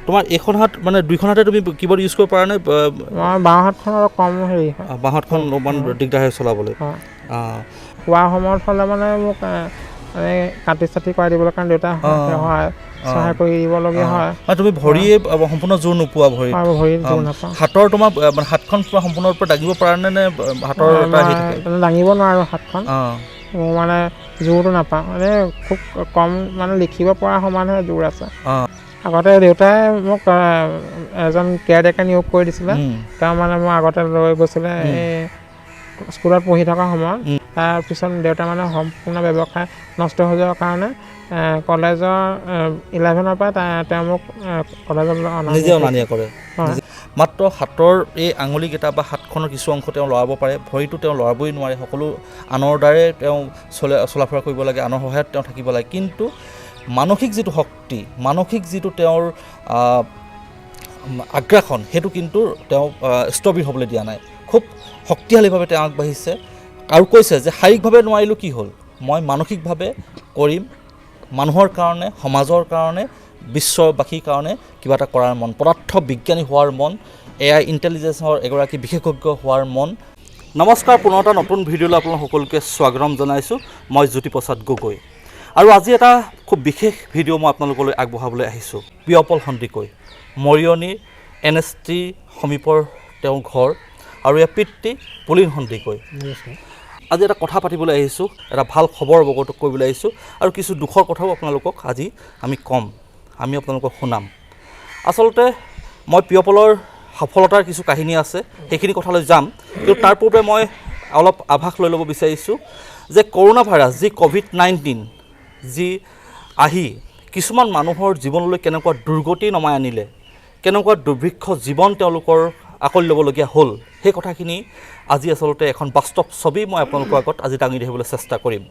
তোমাৰ এইখন হাত মানে দুইখন হাতে তুমি কীবৰ্ড ইউজ কৰিব পাৰা নে? মই বাওঁ হাতখন অলপ কম হেৰি হয়। বাওঁ হাতখন অলপমান দিগদাৰ হয় চলাবলৈ। শোৱা সময়ত হ'লে মানে মোক কাটি চাটি কৰাই দিবলৈ কাৰণে দেউতা সহায় সহায় কৰি দিবলগীয়া হয়। মানে তুমি ভৰিয়ে সম্পূৰ্ণ জোৰ নোপোৱা? ভৰিত ভৰিত জোৰ নাপাওঁ। হাতৰ তোমাৰ মানে হাতখন পুৰা সম্পূৰ্ণৰূপে দাঙিব পাৰা নে, নে হাতৰ এটা হেৰি থাকে? দাঙিব নোৱাৰোঁ হাতখন, মোৰ মানে জোৰটো নাপাওঁ, মানে খুব কম, মানে লিখিব পৰা সমানহে জোৰ আছে। আগতে দেউতাই মোক এজন কেয়াৰটেকাৰ নিয়োগ কৰি দিছিলে, তেওঁ মানে মোক আগতে লৈ গৈছিলে এই স্কুলত পঢ়ি থকা সময়ত। তাৰপিছত দেউতা মানে সম্পূৰ্ণ ব্যৱসায় নষ্ট হৈ যোৱাৰ কাৰণে কলেজৰ 11ৰ পৰা তেওঁ মোক কলেজত নিজে অনা নিয়া কৰে। মাত্ৰ হাতৰ এই আঙুলিকেইটা বা হাতখনৰ কিছু অংশ তেওঁ লৰাব পাৰে, ভৰিটো তেওঁ লৰাবই নোৱাৰে। সকলো আনৰ দ্বাৰে তেওঁ চলা ফুৰা কৰিব লাগে, আনৰ সহায়ত তেওঁ থাকিব লাগে। কিন্তু মানসিক যিটো শক্তি, মানসিক যিটো তেওঁৰ আগ্ৰাসন, সেইটো কিন্তু তেওঁ স্থবিৰ হ'বলৈ দিয়া নাই। খুব শক্তিশালীভাৱে তেওঁ আগবাঢ়িছে আৰু কৈছে যে শাৰীৰিকভাৱে নোৱাৰিলোঁ কি হ'ল, মই মানসিকভাৱে কৰিম, মানুহৰ কাৰণে, সমাজৰ কাৰণে, বিশ্ববাসীৰ কাৰণে কিবা এটা কৰাৰ মন, পদাৰ্থ বিজ্ঞানী হোৱাৰ মন, এ I ইণ্টেলিজেঞ্চৰ এগৰাকী বিশেষজ্ঞ হোৱাৰ মন। নমস্কাৰ, পুনৰ এটা নতুন ভিডিঅ'লৈ আপোনালোক সকলোকে স্বাগতম জনাইছোঁ। মই জ্যোতিপ্ৰসাদ গগৈ আৰু আজি এটা খুব বিশেষ ভিডিঅ' মই আপোনালোকলৈ আগবঢ়াবলৈ আহিছোঁ। প্ৰিয়পল সন্দিকৈ, মৰিয়নিৰ এন এছ টি সমীপৰ তেওঁৰ ঘৰ আৰু ইয়াৰ পিতৃ পুলিন সন্দিকৈ। আজি এটা কথা পাতিবলৈ আহিছোঁ, এটা ভাল খবৰ অৱগত কৰিবলৈ আহিছোঁ আৰু কিছু দুখৰ কথাও আপোনালোকক আজি আমি ক'ম, আমি আপোনালোকক শুনাম। আচলতে মই প্ৰিয়পলৰ সফলতাৰ কিছু কাহিনী আছে, সেইখিনি কথালৈ যাম, কিন্তু তাৰ পূৰ্বে মই অলপ আভাস লৈ ল'ব বিচাৰিছোঁ যে কৰোণা ভাইৰাছ, যি ক'ভিড-19 যি আহি কিছুমান মানুহৰ জীৱনলৈ কেনেকুৱা দুৰ্গতি নমাই আনিলে, কেনেকুৱা দুৰ্ভিক্ষ জীৱন তেওঁলোকৰ আকলি ল'বলগীয়া হ'ল, সেই কথাখিনি আজি আচলতে এখন বাস্তৱ ছবি মই আপোনালোকৰ আগত আজি দাঙি ধৰিবলৈ চেষ্টা কৰিম।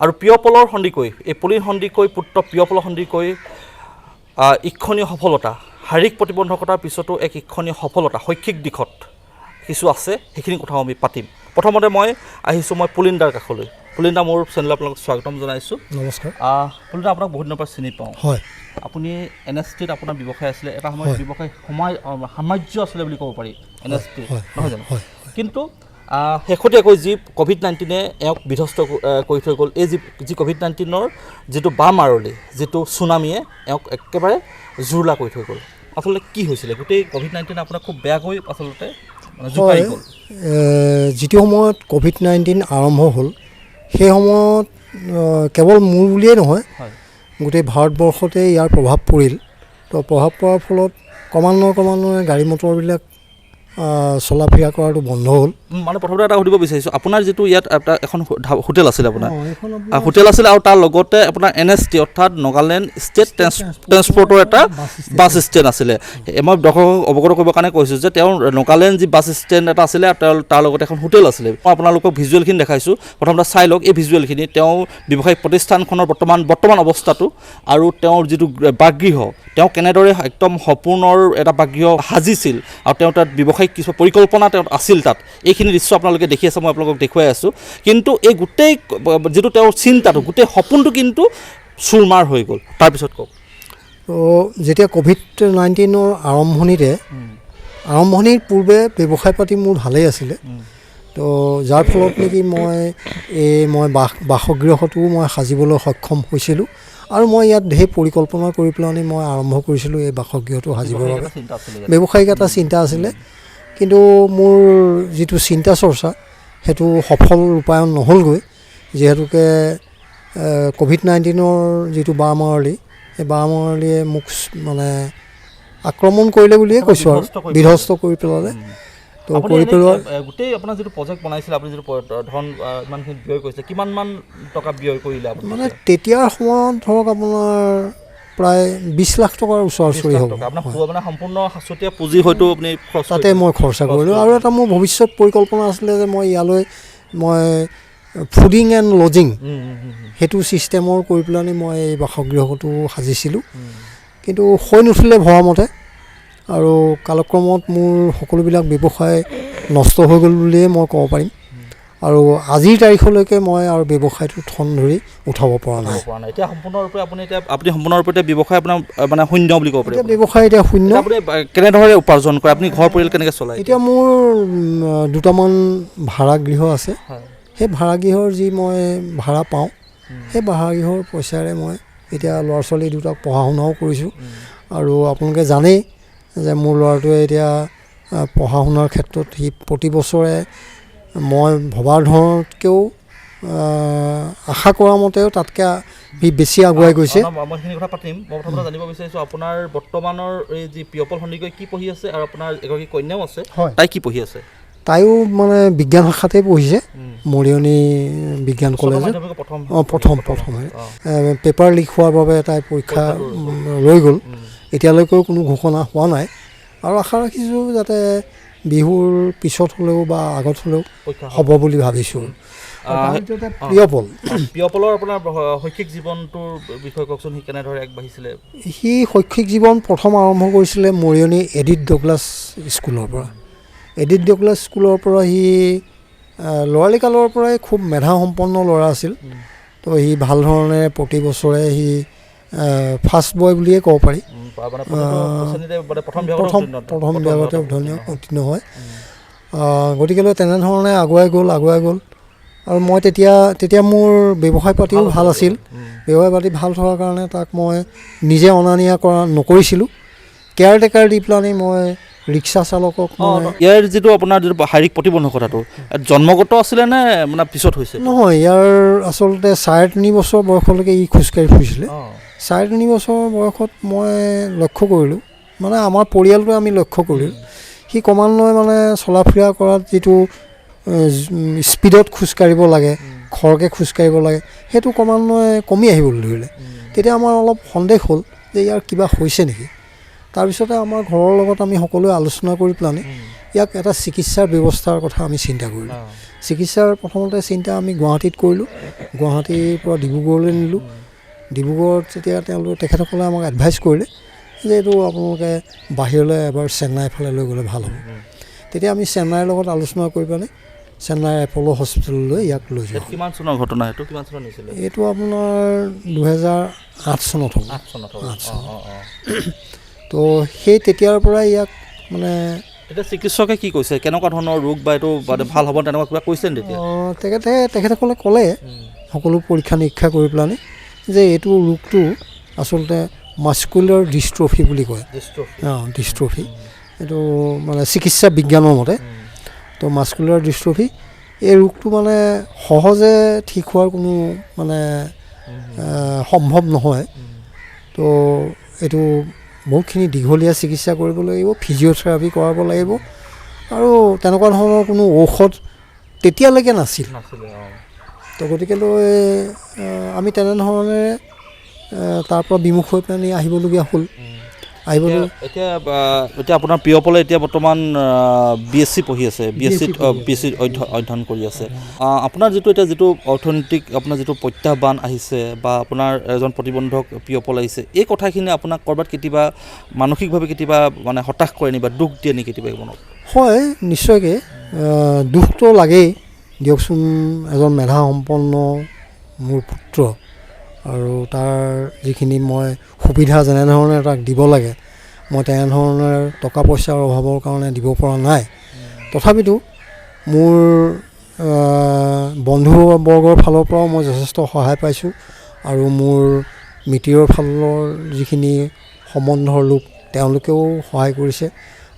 আৰু প্ৰিয়পলৰ সন্দিকৈ, এই পুলিন সন্দিকৈ পুত্ৰ প্ৰিয়পলৰ সন্দিকৈ ঈক্ষণীয় সফলতা, শাৰীৰিক প্ৰতিবন্ধকতাৰ পিছতো এক ঈক্ষণীয় সফলতা শৈক্ষিক দিশত কিছু আছে, সেইখিনি কথাও আমি পাতিম। প্ৰথমতে মই আহিছোঁ মই পুলিনদাৰ কাষলৈ। পুলিনদা, মোৰ চেনেলত আপোনালোকক স্বাগতম জনাইছোঁ। নমস্কাৰ। পুলিনদা, আপোনাক বহুত দিনৰ পৰা চিনি পাওঁ। হয়। আপুনি এন এছ টিত আপোনাৰ ব্যৱসায় আছিলে, এটা সময়ত ব্যৱসায় সাম্ৰাজ্য আছিলে বুলি ক'ব পাৰি এন এছ টি, নহয় জানো? কিন্তু শেহতীয়াকৈ যি ক'ভিড-19-এ এওঁক বিধ্বস্ত কৰি থৈ গ'ল, এই যি ক'ভিড-19-ৰ যিটো বামাৰলি, যিটো চুনামীয়ে এওঁক একেবাৰে জুৰুলা কৰি থৈ গ'ল। আচলতে কি হৈছিলে গোটেই ক'ভিড-19 আপোনাক খুব বেয়াকৈ আচলতে জোকাৰি গ'ল? যিটো সময়ত ক'ভিড-19 আৰম্ভ হ'ল, সেই সময়ত কেৱল মোৰ বুলিয়েই নহয়, গোটেই ভাৰতবৰ্ষতে ইয়াৰ প্ৰভাৱ পৰিল। তো প্ৰভাৱ পৰাৰ ফলত ক্ৰমান্বয়ে গাড়ী মটৰবিলাক চলা ফুৰা কৰাটো বন্ধ হ'ল। মানে প্ৰথমতে এটা সুধিব বিচাৰিছোঁ, আপোনাৰ যিটো ইয়াত এটা এখন হোটেল আছিলে, আপোনাৰ হোটেল আছিলে আৰু তাৰ লগতে আপোনাৰ এন এছ টি অৰ্থাৎ নগালেণ্ড ষ্টেট ট্ৰেন্সপৰ্টৰ এটা বাছ ষ্টেণ্ড আছিলে। মই দৰ্শকক অৱগত কৰিবৰ কাৰণে কৈছোঁ যে তেওঁৰ নগালেণ্ড যি বাছ ষ্টেণ্ড এটা আছিলে আৰু তাৰ লগতে এখন হোটেল আছিলে। মই আপোনালোকক ভিজুৱেলখিনি দেখাইছোঁ, প্ৰথমতে চাই লওক এই ভিজুৱেলখিনি, তেওঁ ব্যৱসায়িক প্ৰতিষ্ঠানখনৰ বৰ্তমান অৱস্থাটো আৰু তেওঁৰ যিটো বাসগৃহ, তেওঁ কেনেদৰে একদম সপোনৰ এটা বাসগৃহ সাজিছিল আৰু তেওঁ তাত ব্যৱসায়িক কিছু পৰিকল্পনা তেওঁ আছিল তাত, এইখিনি দৃশ্য আপোনালোকে দেখি আছে, মই আপোনালোকক দেখুৱাই আছোঁ। কিন্তু এই গোটেই যিটো তেওঁৰ চিন্তাটো, গোটেই সপোনটো কিন্তু চুৰমাৰ হৈ গ'ল। তাৰপিছত কওক। তো যেতিয়া ক'ভিড-19-ৰ আৰম্ভণিৰ পূৰ্বে ব্যৱসায় পাতি মোৰ ভালেই আছিলে। তো যাৰ ফলত নেকি মই এই মই বাসগৃহটোও মই সাজিবলৈ সক্ষম হৈছিলোঁ আৰু মই ইয়াত ঢেৰ পৰিকল্পনা কৰি পেলানি মই আৰম্ভ কৰিছিলোঁ এই বাসগৃহটো সাজিবৰ বাবে। ব্যৱসায়িক এটা চিন্তা আছিলে, কিন্তু মোৰ যিটো চিন্তা চৰ্চা সেইটো সফল ৰূপায়ণ নহ'লগৈ, যিহেতুকে ক'ভিড-19-ৰ যিটো বামাৰলি, সেই বামাৰলিয়ে মোক মানে আক্ৰমণ কৰিলে বুলিয়ে কৈছোঁ আৰু বিধ্বস্ত কৰি পেলালে। তো কৰি পেলোৱা গোটেই আপোনাৰ যিটো প্ৰজেক্ট বনাইছিলে, আপুনি যিটো ধন ইমানখিনি ব্যয় কৰিছিলে, কিমানমান টকা ব্যয় কৰিলে আপুনি? মানে তেতিয়াৰ সময়ত ধৰক আপোনাৰ প্ৰায় 20 লাখ টকাৰ ওচৰা ওচৰি হ'ব। আপোনাৰ সম্পূৰ্ণ সাঁচতীয়া পুঁজি হয়তো আপুনি তাতে মই খৰচা কৰিলোঁ। আৰু এটা মোৰ ভৱিষ্যত পৰিকল্পনা আছিলে যে মই ইয়ালৈ মই ফুডিং এণ্ড লজিং সেইটো ছিষ্টেমৰ কৰি পেলানি মই এই বাসগৃহটো সাজিছিলোঁ, কিন্তু হৈ নুঠিলে ভবামতে আৰু কালক্ৰমত মোৰ সকলোবিলাক ব্যৱসায় নষ্ট হৈ গ'ল বুলিয়ে মই ক'ব পাৰিম। আৰু আজিৰ তাৰিখলৈকে মই আৰু ব্যৱসায়টো ঠন ধৰি উঠাব পৰা নাই। পৰা নাই। এতিয়া সম্পূৰ্ণৰূপে আপুনি সম্পূৰ্ণৰূপে এতিয়া ব্যৱসায় আপোনাৰ মানে শূন্য বুলি ক'ব পাৰি। এতিয়া ব্যৱসায় এতিয়া শূন্য। আপুনি কেনেদৰে উপাৰ্জন কৰে, আপুনি ঘৰ পৰিয়াল কেনেকৈ চলায়? এতিয়া মোৰ দুটামান ভাড়াগৃহ আছে। সেই ভাড়াগৃহৰ যি মই ভাড়া পাওঁ, সেই ভাড়াগৃহৰ পইচাৰে মই এতিয়া ল'ৰা ছোৱালী দুটাক পঢ়া শুনাও কৰিছোঁ। আৰু আপোনালোকে জানেই যে মোৰ ল'ৰাটোৱে এতিয়া পঢ়া শুনাৰ ক্ষেত্ৰত সি প্ৰতি বছৰে মই ভবা ধৰণতকৈও আশা কৰা মতেও তাতকৈ সি বেছি আগুৱাই গৈছে। মই সেইখিনি কথা পাতিম। মই প্ৰথমতে জানিব বিচাৰিছোঁ আপোনাৰ বৰ্তমানৰ এই যি পিয়পল সন্দিকৈ কি পঢ়ি আছে, আৰু আপোনাৰ এগৰাকী কন্যাও আছে, তাই কি পঢ়ি আছে? তাইও মানে বিজ্ঞান শাখাতেই পঢ়িছে, মৰিয়নি বিজ্ঞান কলেজত। অঁ, প্ৰথম পেপাৰ লিক হোৱাৰ বাবে তাই পৰীক্ষা ৰৈ গ'ল, এতিয়ালৈকেও কোনো ঘোষণা হোৱা নাই। আৰু আশা ৰাখিছোঁ যাতে বিহুৰ পিছত হ'লেও বা আগত হ'লেও হ'ব বুলি ভাবিছোঁ। প্ৰিয়পল, প্ৰিয়পলৰ আপোনাৰ শৈক্ষিক জীৱনটোৰ বিষয়ে কওকচোন, সি কেনেদৰে আগবাঢ়িছিলে? সি শৈক্ষিক জীৱন প্ৰথম আৰম্ভ কৰিছিলে মৰিয়নি এডিথ ডগলাছ স্কুলৰ পৰা। এডিথ ডগলাছ স্কুলৰ পৰা সি ল'ৰালি কালৰ পৰাই খুব মেধাসম্পন্ন ল'ৰা আছিল। তো সি ভাল ধৰণে প্ৰতি বছৰে সি ফাৰ্ষ্ট বয় বুলিয়ে ক'ব পাৰি, প্ৰথম বিভাগতে উত্তীৰ্ণ হয়। গতিকেলৈ তেনেধৰণে আগুৱাই গ'ল। আৰু মই তেতিয়া মোৰ ব্যৱসায় পাতিও ভাল আছিল। ব্যৱসায় পাতি ভাল থকাৰ কাৰণে তাক মই নিজে অনা নিয়া কৰা নকৰিছিলোঁ, কেয়াৰটেকাৰ দি পেলানি মই ৰিক্সা চালকক। ইয়াৰ যিটো আপোনাৰ যিটো শাৰীৰিক প্ৰতিবন্ধকতাটো জন্মগত আছিলে নে মানে পিছত হৈছে? নহয়, ইয়াৰ আচলতে 3.5 বছৰ বয়সলৈকে ই খোজকাঢ়ি ফুৰিছিলে। 3.5 বছৰ বয়সত মই লক্ষ্য কৰিলোঁ, মানে আমাৰ পৰিয়ালটোৱে আমি লক্ষ্য কৰিলোঁ, সি ক্ৰমান্বয়ে মানে চলা ফুৰা কৰাত যিটো স্পীডত খোজকাঢ়িব লাগে, খৰকৈ খোজকাঢ়িব লাগে, সেইটো ক্ৰমান্বয়ে কমি আহিবলৈ ধৰিলে। তেতিয়া আমাৰ অলপ সন্দেহ হ'ল যে ইয়াৰ কিবা হৈছে নেকি। তাৰপিছতে আমাৰ ঘৰৰ লগত আমি সকলোৱে আলোচনা কৰি পেলানি ইয়াক এটা চিকিৎসাৰ ব্যৱস্থাৰ কথা আমি চিন্তা কৰিলোঁ। চিকিৎসাৰ প্ৰথমতে চিন্তা আমি গুৱাহাটীত কৰিলোঁ, গুৱাহাটীৰ পৰা ডিব্ৰুগড়লৈ নিলোঁ। ডিব্ৰুগড়ত যেতিয়া তেখেতসকলে আমাক এডভাইচ কৰিলে যে এইটো আপোনালোকে বাহিৰলৈ এবাৰ চেন্নাই ফালে লৈ গ'লে ভাল হ'ব। তেতিয়া আমি চেন্নাইৰ লগত আলোচনা কৰি পেলাই চেন্নাইৰ এপ'ল' হস্পিটেললৈ ইয়াক লৈ যোৱা। কিমান চনৰ ঘটনা এইটো? কিমান চনত নিছিলে? এইটো আপোনাৰ 2008 চনত হ'ব। 8 চনত হ'ব। 8 চনত। তো সেই তেতিয়াৰ পৰাই ইয়াক মানে এতিয়া চিকিৎসকে কি কৈছে, কেনেকুৱা ধৰণৰ ৰোগ বা এইটো ভাল হ'ব তেনেকুৱা কিবা কৈছে নেকি তেতিয়া? তেখেতসকলে ক'লে সকলো পৰীক্ষা নিৰীক্ষা কৰি পেলানি যে এইটো ৰোগটো আচলতে মাস্কুলাৰ ডিষ্ট্ৰফি বুলি কয়। অঁ, ডিষ্ট্ৰফি এইটো মানে চিকিৎসা বিজ্ঞানৰ মতে। তো মাস্কুলাৰ ডিষ্ট্ৰফি এই ৰোগটো মানে সহজে ঠিক হোৱাৰ কোনো মানে সম্ভৱ নহয়। তো এইটো বহুতখিনি দীঘলীয়া চিকিৎসা কৰিব লাগিব, ফিজিঅ'থেৰাপি কৰাব লাগিব, আৰু তেনেকুৱা ধৰণৰ কোনো ঔষধ তেতিয়ালৈকে নাছিল। তো গতিকেলৈ আমি তেনেধৰণেৰে তাৰ পৰা বিমুখ হৈ পেলাই আহিবলগীয়া হ'ল। আহিবলৈ এতিয়া এতিয়া আপোনাৰ প্ৰিয়পলে এতিয়া বৰ্তমান বি এছ চি পঢ়ি আছে, বি এছ চি অধ্যয়ন কৰি আছে। আপোনাৰ যিটো এতিয়া যিটো অৰ্থনৈতিক আপোনাৰ যিটো প্ৰত্যাহ্বান আহিছে বা আপোনাৰ এজন প্ৰতিবন্ধক প্ৰিয়পল আহিছে, এই কথাখিনি আপোনাক ক'ৰবাত কেতিয়াবা মানসিকভাৱে কেতিয়াবা মানে হতাশ কৰে নি বা দুখ দিয়ে নেকি কেতিয়াবা মনত? হয়, নিশ্চয়কৈ দুখটো লাগেই দিয়কচোন। এজন মেধাসম্পন্ন মোৰ পুত্ৰ, আৰু তাৰ যিখিনি মই সুবিধা যেনেধৰণে তাক দিব লাগে মই তেনেধৰণে টকা পইচাৰ অভাৱৰ কাৰণে দিব পৰা নাই। তথাপিতো মোৰ বন্ধুবৰ্গৰ ফালৰ পৰাও মই যথেষ্ট সহায় পাইছোঁ, আৰু মোৰ মিতিৰৰ ফালৰ যিখিনি সম্বন্ধৰ লোক তেওঁলোকেও সহায় কৰিছে,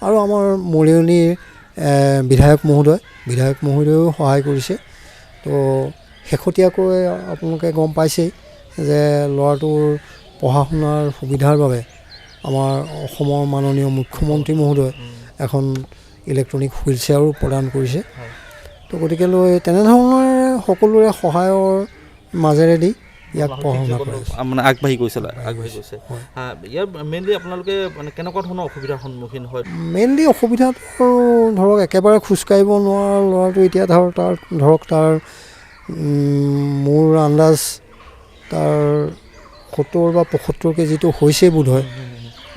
আৰু আমাৰ মৰিয়নিৰ বিধায়ক মহোদয়েও সহায় কৰিছে। তো শেহতীয়াকৈ আপোনালোকে গম পাইছেই যে ল'ৰাটোৰ পঢ়া শুনাৰ সুবিধাৰ বাবে আমাৰ অসমৰ মাননীয় মুখ্যমন্ত্ৰী মহোদয়ে এখন ইলেক্ট্ৰনিক হুইল চেয়াৰো প্ৰদান কৰিছে। তো গতিকেলৈ তেনেধৰণৰে সকলোৰে সহায়ৰ মাজেৰেদি ইয়াক পঢ়া শুনা কৰে, মানে আগবাঢ়ি গৈছে। ইয়াৰ মেইনলি আপোনালোকে মানে কেনেকুৱা ধৰণৰ অসুবিধাৰ সন্মুখীন হয়? মেইনলি অসুবিধাটো ধৰক একেবাৰে খোজকাঢ়িব নোৱাৰা ল'ৰাটো এতিয়া ধৰক তাৰ মোৰ আন্দাজ তাৰ 70 বা 75 কেজিটো হৈছেই বোধ হয়।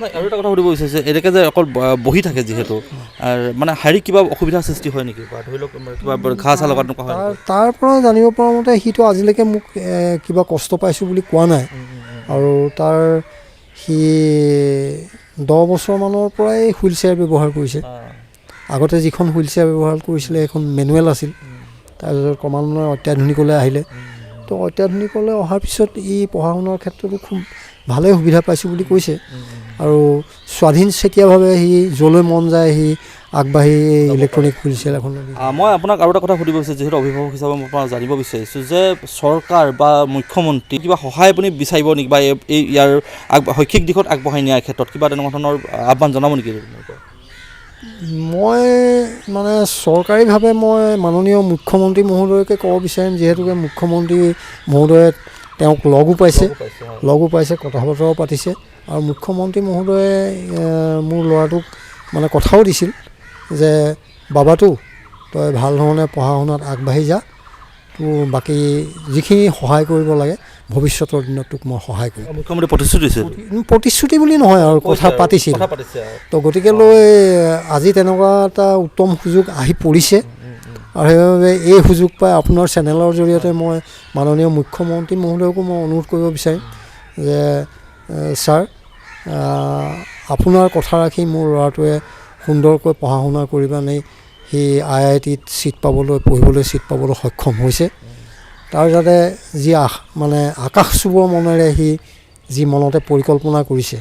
নাই, আৰু এটা কথা সুধিব বিচাৰিছোঁ, এনেকৈ যে অকল বহি থাকে যিহেতু, মানে শাৰীৰিক কিবা অসুবিধাৰ সৃষ্টি হয় নেকি, বা ধৰি লওক কিবা ঘাঁ চাহ লগা তেনেকুৱা হয়? তাৰ পৰা জানিব পৰা মতে সিটো আজিলৈকে মোক কিবা কষ্ট পাইছোঁ বুলি কোৱা নাই। আৰু তাৰ সি 10 বছৰমানৰ পৰাই হুইল চেয়াৰ ব্যৱহাৰ কৰিছে। আগতে যিখন হুইল চেয়াৰ ব্যৱহাৰ কৰিছিলে সেইখন মেনুৱেল আছিল, তাৰপিছত ক্ৰমান্বয়ে অত্যাধুনিকলৈ আহিলে। তো অত্যাধুনিকলৈ অহাৰ পিছত ই পঢ়া শুনাৰ ক্ষেত্ৰতো খুব ভালেই সুবিধা পাইছোঁ বুলি কৈছে। আৰু স্বাধীন চেতীয়াভাৱে সি য'লৈ মন যায় সি আগবাঢ়ি ইলেক্ট্ৰনিক হুইল চেয়াৰ এখন। মই আপোনাক আৰু এটা কথা সুধিব বিচাৰিছোঁ, যিহেতু অভিভাৱক হিচাপে মই আপোনাক জানিব বিচাৰিছোঁ যে চৰকাৰ বা মুখ্যমন্ত্ৰী কিবা সহায় আপুনি বিচাৰিব নেকি, বা এই ইয়াৰ শৈক্ষিক দিশত আগবঢ়াই নিয়াৰ ক্ষেত্ৰত কিবা তেনেকুৱা ধৰণৰ আহ্বান জনাব নেকি? মই মানে চৰকাৰীভাৱে মই মাননীয় মুখ্যমন্ত্ৰী মহোদয়কে ক'ব বিচাৰিম, যিহেতুকে মুখ্যমন্ত্ৰী মহোদয়ে তেওঁক লগো পাইছে, কথা বতৰাও পাতিছে। আৰু মুখ্যমন্ত্ৰী মহোদয়ে মোৰ ল'ৰাটোক মানে কথাও দিছিল যে বাবাটো তই ভাল ধৰণে পঢ়া শুনাত আগবাঢ়ি যা, তোৰ বাকী যিখিনি সহায় কৰিব লাগে ভৱিষ্যতৰ দিনত তোক মই সহায় কৰিম। মুখ্যমন্ত্ৰী প্ৰতিশ্ৰুতি দিছিল? প্ৰতিশ্ৰুতি বুলি নহয়, আৰু কথা পাতিছিল। তো গতিকে লৈ আজি তেনেকুৱা এটা উত্তম সুযোগ আহি পৰিছে। আৰু সেইবাবে এই সুযোগ পাই আপোনাৰ চেনেলৰ জৰিয়তে মই মাননীয় মুখ্যমন্ত্ৰী মহোদয়কো মই অনুৰোধ কৰিব বিচাৰিম যে ছাৰ, আপোনাৰ কথা ৰাখি মোৰ ল'ৰাটোৱে সুন্দৰকৈ পঢ়া শুনা কৰি পানি সি IIT seat পাবলৈ, পঢ়িবলৈ ছিট পাবলৈ সক্ষম হৈছে। তাৰ যাতে যি মানে আকাশ চুবৰ মনেৰে সি যি মনতে পৰিকল্পনা কৰিছে,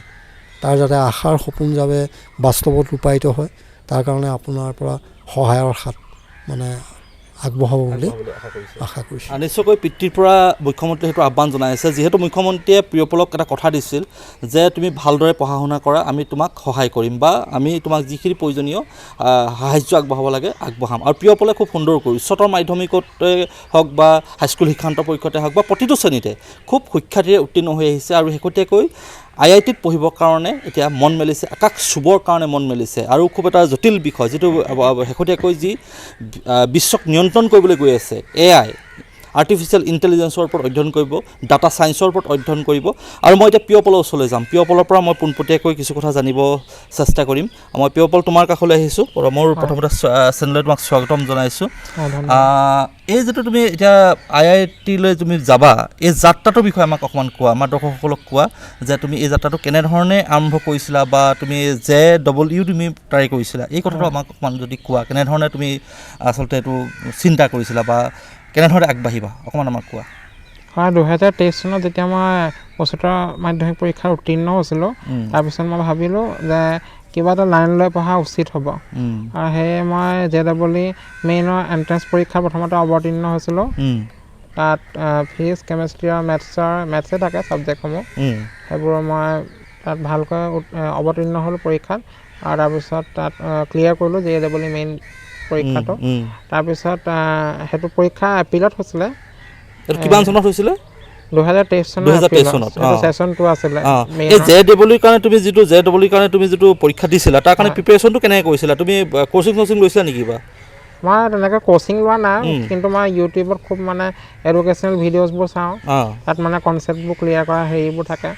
তাৰ যাতে আশাৰ সপোন যাতে বাস্তৱত ৰূপায়িত হয়, তাৰ কাৰণে আপোনাৰ পৰা সহায়ৰ হাত মানে আগবঢ়াব বুলি আশা কৰিছোঁ। নিশ্চয়কৈ পিতৃৰ পৰা মুখ্যমন্ত্ৰীয়ে সেইটো আহ্বান জনাই আছে, যিহেতু মুখ্যমন্ত্ৰীয়ে প্ৰিয়পলক এটা কথা দিছিল যে তুমি ভালদৰে পঢ়া শুনা কৰা, আমি তোমাক সহায় কৰিম বা আমি তোমাক যিখিনি প্ৰয়োজনীয় সাহাৰ্য আগবঢ়াব লাগে আগবঢ়াম। আৰু প্ৰিয়পলে খুব সুন্দৰকৈ উচ্চতৰ মাধ্যমিকতে হওক বা হাইস্কুল শিক্ষান্ত পৰীক্ষাতে হওক বা প্ৰতিটো শ্ৰেণীতে খুব সুখ্যাতিৰে উত্তীৰ্ণ হৈ আহিছে। আৰু শেহতীয়াকৈ IIT পঢ়িবৰ কাৰণে এতিয়া মন মেলিছে, আকাশ চুবৰ কাৰণে মন মেলিছে। আৰু খুব এটা জটিল বিষয়, যিটো শেহতীয়াকৈ যি বিশ্বক নিয়ন্ত্ৰণ কৰিবলৈ গৈ আছে AI, artificial ইণ্টেলিজেঞ্চৰ ওপৰত অধ্যয়ন কৰিব, ডাটা ছায়েন্সৰ ওপৰত অধ্যয়ন কৰিব। আৰু মই এতিয়া প্ৰিয়পলৰ ওচৰলৈ যাম, প্ৰিয়পলৰ পৰা মই পোনপটীয়াকৈ কিছু কথা জানিব চেষ্টা কৰিম। মই প্ৰিয়পল তোমাৰ কাষলৈ আহিছোঁ। মোৰ প্ৰথমতে চেনেললৈ তোমাক স্বাগতম জনাইছোঁ। এই যিটো তুমি এতিয়া IIT তুমি যাবা, এই যাত্ৰাটোৰ বিষয়ে আমাক অকণমান কোৱা, আমাৰ দৰ্শকসকলক কোৱা যে তুমি এই যাত্ৰাটো কেনেধৰণে আৰম্ভ কৰিছিলা বা তুমি JEE তুমি ট্ৰাই কৰিছিলা, এই কথাটো আমাক অকণমান যদি কোৱা, কেনেধৰণে তুমি আচলতে এইটো চিন্তা কৰিছিলা বা কেনেধৰণে আগবাঢ়িবা অকণমান আমাক কোৱা। হয়, 2023 চনত যেতিয়া মই উচ্চতৰ মাধ্যমিক পৰীক্ষাত উত্তীৰ্ণ হৈছিলোঁ, তাৰপিছত মই ভাবিলোঁ যে কিবা এটা লাইন লৈ পঢ়া উচিত হ'ব। আৰু সেয়ে মই JEE মেইনৰ এণ্ট্ৰেঞ্চ পৰীক্ষা প্ৰথমতে অৱতীৰ্ণ হৈছিলোঁ। তাত ফিজিক্স, কেমেষ্ট্ৰি আৰু মেথছে থাকে ছাবজেক্টসমূহ, সেইবোৰ মই তাত ভালকৈ অৱতীৰ্ণ হ'লোঁ পৰীক্ষাত। আৰু তাৰপিছত তাত ক্লিয়াৰ কৰিলোঁ JEE main পৰীক্ষাটো। তাৰপিছত সেইটো পৰীক্ষা এপ্ৰিলত হৈছিলে। কিমান চনত হৈছিলে? 2023 চনত। 2023 চনত ছেশ্যন 2 আছিলে। এই JEE কাৰণে তুমি যিটো JEE কাৰণে তুমি যিটো পৰীক্ষা দিছিলা, তাৰ কাৰণে প্ৰিপেৰেশ্যনটো কেনেকৈ কৰিছিলা? তুমি কোচিং চচিং লৈছিলা নেকি? বা মই তেনেকৈ কোচিং লোৱা নাই, কিন্তু মই ইউটিউবত খুব মানে এডুকেশ্যনেল ভিডিঅ'জবোৰ চাওঁ। তাত মানে কনচেপ্টবোৰ ক্লিয়াৰ কৰা হেৰিবোৰ থাকে,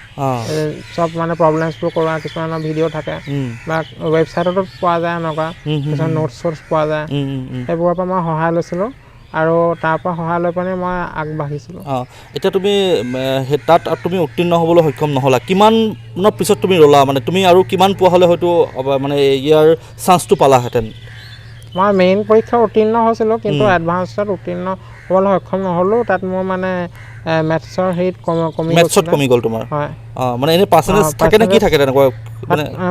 চব মানে প্ৰব্লেমছবোৰ কৰোৱা কিছুমানৰ ভিডিঅ' থাকে, বা ৱেবছাইটতো পোৱা যায় এনেকুৱা কিছুমান নোটছ চোটছ পোৱা যায়। সেইবোৰৰ পৰা মই সহায় লৈছিলোঁ আৰু তাৰ পৰা সহায় লৈ পিনে মই আগবাঢ়িছিলোঁ। এতিয়া তুমি তাত তুমি উত্তীৰ্ণ হ'বলৈ সক্ষম নহ'লা, কিমানৰ পিছত তুমি ৰ'লা? মানে তুমি আৰু কিমান পোৱা হ'লে হয়তো মানে ইয়াৰ চান্সটো পালাহেঁতেন? মই মেইন পৰীক্ষা উত্তীৰ্ণ হৈছিলোঁ, কিন্তু এডভান্সত উত্তীৰ্ণ হ'বলৈ সক্ষম নহ'লোঁ। তাত মোৰ মানে মেথছৰ হেৰিত কমি মেথছত কমি গ'ল তোমাৰ? হয়। মানে এনেই পাৰ্চেণ্টেজ থাকে নে কি থাকে তেনেকুৱা?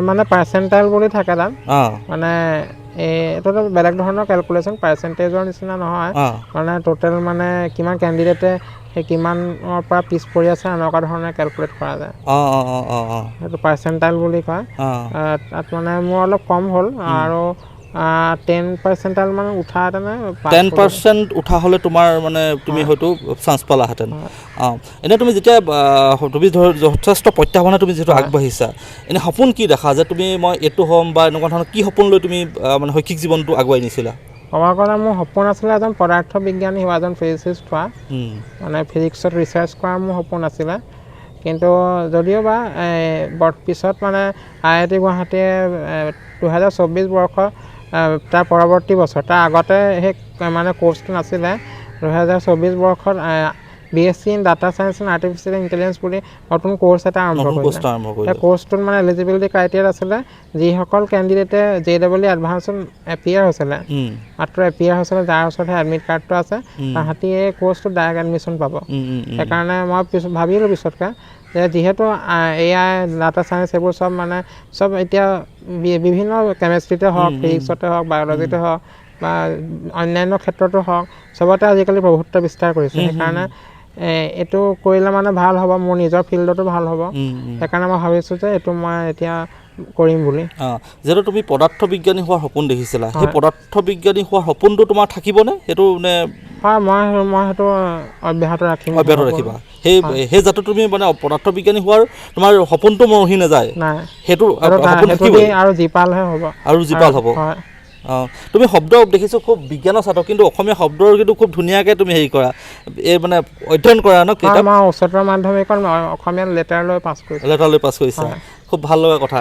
মানে পাৰ্চেণ্টাইল বুলি থাকে তাত। মানে এইটোতো বেলেগ ধৰণৰ কেলকুলেশ্যন, পাৰ্চেণ্টেজৰ নিচিনা নহয়। মানে টোটেল মানে কিমান কেণ্ডিডেটে সেই কিমানৰ পৰা পিছ পৰি আছে এনেকুৱা ধৰণে কেলকুলেট কৰা যায়। সেইটো পাৰ্চেণ্টাইল বুলি কয়। তাত মানে মোৰ অলপ কম হ'ল আৰু 10% মান উঠাহেঁতেনে, 10% উঠা হ'লে তোমাৰ মানে তুমি হয়তো চান্স পালাহেঁতেন। এনেই তুমি যেতিয়া তুমি ধৰ যথেষ্ট প্ৰত্যাহ্বানে তুমি যিহেতু আগবাঢ়িছা, এনেই সপোন কি দেখা যে তুমি মই এইটো হ'ম বা এনেকুৱা ধৰণৰ কি সপোন লৈ তুমি মানে শৈক্ষিক জীৱনটো আগুৱাই নিছিলা? ক'ব গ'লে মোৰ সপোন আছিলে এজন পদাৰ্থ বিজ্ঞানী হোৱা, এজন ফিজিচিষ্ট হোৱা। মানে ফিজিক্সত ৰিচাৰ্চ কৰা মোৰ সপোন আছিলে, কিন্তু যদিও বা পিছত মানে আই I T গুৱাহাটীয়ে 2024 বৰ্ষ তাৰ পৰৱৰ্তী বছৰ, তাৰ আগতে সেই মানে কোৰ্চটো নাছিলে। 2024 বৰ্ষত B S C in data science and artificial intelligence বুলি নতুন কোৰ্চ এটা আৰম্ভ নতুন কৰিলে। কোৰ্চটো আৰম্ভ সেই কৰিলে। কোৰ্চটোত মানে এলিজিবিলিটি ক্ৰাইটেৰিয়াত আছিলে যিসকল কেণ্ডিডেটে জে ডাবল ই এডভান্সত এপিয়াৰ হৈছিলে, মাত্ৰ এপিয়াৰ হৈছিলে, যাৰ ওচৰতহে এডমিট কাৰ্ডটো আছে, তাহাঁতি এই কোৰ্চটোত ডাইৰেক্ট এডমিশ্যন পাব। সেইকাৰণে মই পিছত ভাবিলোঁ পিছতকৈ যে যিহেতু এ I, data science এইবোৰ চব মানে চব এতিয়া বিভিন্ন কেমেষ্ট্ৰিতে হওক, ফিজিক্সতে হওক, বায়'লজিতে হওক বা অন্যান্য ক্ষেত্ৰতো হওক, চবতে আজিকালি প্ৰভুত্ব বিস্তাৰ কৰিছে। সেইকাৰণে এইটো কৰিলে মানে ভাল হ'ব, মোৰ নিজৰ ফিল্ডতো ভাল হ'ব। সেইকাৰণে মই ভাবিছোঁ যে এইটো মই এতিয়া কৰিম বুলি। যিহেতু তুমি পদাৰ্থ বিজ্ঞানী হোৱাৰ সপোন দেখিছিলা, সেই পদাৰ্থ বিজ্ঞানী হোৱাৰ সপোনটো তোমাৰ থাকিবনে সেইটো নে? হয়, মই সেইটো অব্যাহত ৰাখিম। অব্যাহত ৰাখিবা। সেই যাতে তুমি মানে পদাৰ্থ বিজ্ঞানী হোৱাৰ তোমাৰ সপোনটো মৰহি নাযায়, সেইটো সপোন থাকিবই আৰু জীপালহে হ'ব। আৰু জীপাল হ'ব। তুমি শব্দ দেখিছোঁ খুব বিজ্ঞানৰ ছাত্ৰ, কিন্তু অসমীয়া শব্দৰ কিন্তু খুব ধুনীয়াকৈ তুমি হেৰি কৰা, এই মানে অধ্যয়ন কৰা ন কিতাপ? মই উচ্চতৰ মাধ্যমিকত অসমীয়া লেটাৰ লৈ পাছ কৰিছোঁ। লেটাৰ লৈ পাছ কৰিছা, খুব ভাল লগা কথা।